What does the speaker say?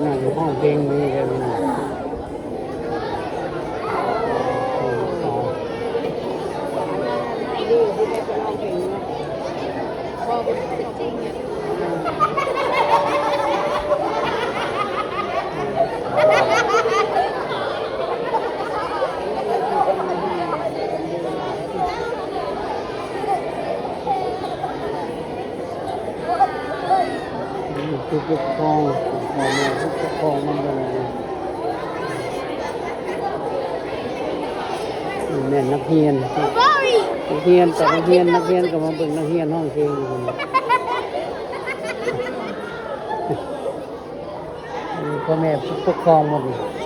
ນັ່ງຮ້ອງເພງນີ້ເດ້ ຜູ້ປົກຄອງ ພໍ່ແມ່ຜູ້ປົກຄອງມາເບິ່ງ ແມ່ນນັກຮຽນ ນັກຮຽນ ແຕ່ນັກຮຽນ ນັກຮຽນກໍມາເບິ່ງນັກຮຽນຮ້ອງເພງຢູ່ ພໍ່ແມ່ຜູ້ປົກຄອງໝົດນີ້.